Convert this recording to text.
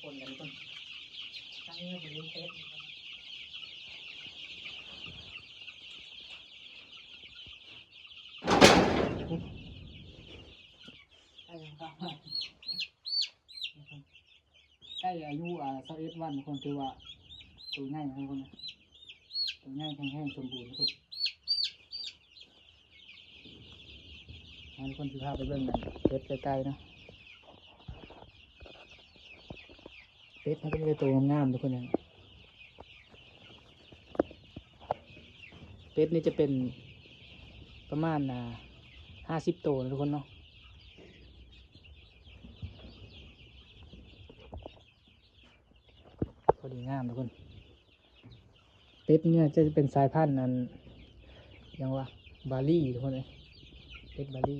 ຄົນກັນຄົນ ທັງເງິນເປັນເປັດ ໃກ້ອາຍຸ ອ່າ ຊາວເອັດວັນ ທຸກຄົນ ຖືວ່າໂຕໃຫຍ່ ທຸກຄົນ ໂຕໃຫຍ່ແຂງແຮງສົມບູນ ທຸກຄົນ. ໃຫ້ທຸກຄົນ ຊິພາໄປເບິ່ງເປັດໃກ້ໆເນາະ. ເປັດມັນກໍມີແຕ່ໂຕງາມໆ ທຸກຄົນ. ເປັດນີ້ຈະເປັນປະມານ ອ່າ ຫ້າສິບໂຕນະ ທຸກຄົນເນາະ. ພໍດີງາມ ທຸກຄົນ. ເປັດນີ້ຈະເປັນສາຍພັນອັນ ຫຍັງວະ ບາລີ ທຸກຄົນເອີຍ ເປັດບາລີ.